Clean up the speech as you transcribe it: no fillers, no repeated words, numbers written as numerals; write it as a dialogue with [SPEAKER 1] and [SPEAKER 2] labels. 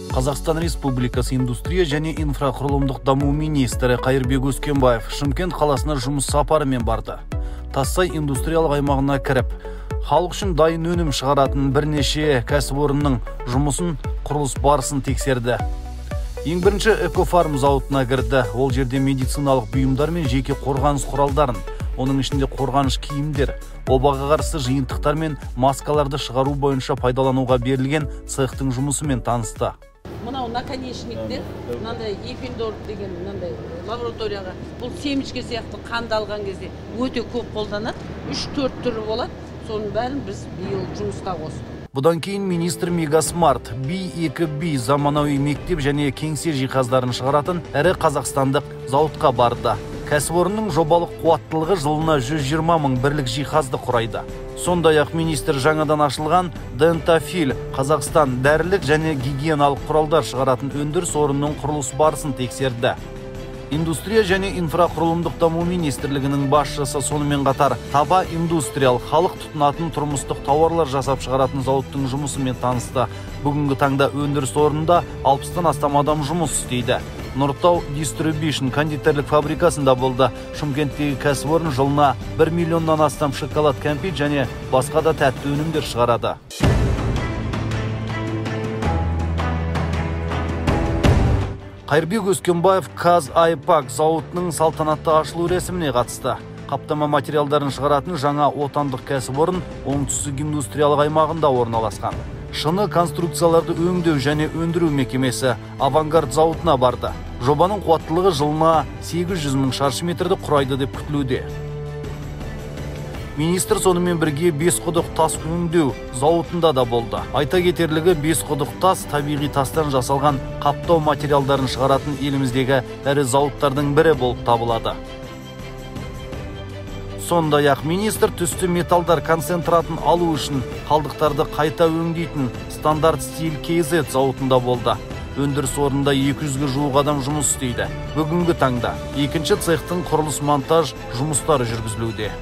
[SPEAKER 1] Қазақстан Республикасы индустрия және инфрақұрылымдық даму министрі Қайырбек Өскенбаев Шымкент қаласына жұмыс сапарымен барды. Тассай индустриялық аймағына кіріп, халық үшін дайын өнім шығаратын бірнеше кәсіпорынның жұмысын, құрылыс барысын тексерді. Ең бірінші Экофарм зауытына кірді. Ол жерде медициналық бұйымдар мен жеке қорғаныс құралдарын, оның ішінде қорғаныш киімдер, обаға қарсы жиынтықтар мен маскаларды шығару бойынша пайдалануға берілген цехтың жұмысымен танысты.
[SPEAKER 2] Мынау наконечниктер, мынандай Эппендорф деген мынандай лабораторияға, бұл семечке сияқты қанды алған кезде өте көп қолданады. 3-4 түрі болады. Соның бәрін біз биыл жұмысқа қостық.
[SPEAKER 1] Бұдан кейін министр Мегасмарт B2B заманауи мектеп және кеңсе жиһаздарын шығаратын ірі қазақстандық зауытқа барды. Кәсіпорынның жобалық қуаттылығы жылына 120 мың бірлік жиһазды құрайды. Сондай-ақ министр жаңадан ашылған Дентафил Қазақстан дәрілік және гигиеналық құралдар шығаратын өндіріс орнының құрылыс барысын тексерді. Индустрия және инфрақұрылымдық даму министрлігінің басшысы сонымен қатар Таба индустриал халық тұтынатын тұрмыстық тауарлар жасап шығаратын зауыттың жұмысымен танысты. Бүгінгі таңда өндіріс орнында 60-тан астам адам жұмыс істейді. Нұртау Дистрибьюшн кондитерлік фабрикасында болды. Шымкенттегі кәсіпорын жылына 1 миллионнан астам шоколад, кәмпит және басқа да тәтті өнімдер шығарады. Қайырбек Өскенбаев КазАйПАК зауытының салтанатты ашылу рәсіміне қатысты. Қаптама материалдарын шығаратын жаңа отандық кәсіпорын оңтүстік индустриялық аймағында орналасқан. Шыны конструкцияларды өңдеу және өндіру мекемесі Авангард зауытына барды. Жобаның қуаттылығы жылына 800 мың шаршы метрді құрайды деп күтілуде. Министр сонымен бірге Бесқұдық тас өңдеу зауытында да болды. Айта кетерлігі, Бесқұдық тас табиғи тастан жасалған қаптау материалдарын шығаратын еліміздегі ірі зауыттардың бірі болып табылады. Сондай-ақ министр түсті металдар концентратын алу үшін қалдықтарды қайта өңдейтін Стандарт Стиль KZ зауытында болды. Өндіріс орнында 200-ге жуық адам жұмыс істейді. Бүгінгі таңда екінші цехтың құрылыс монтаж жұмыстары жүргізілуде.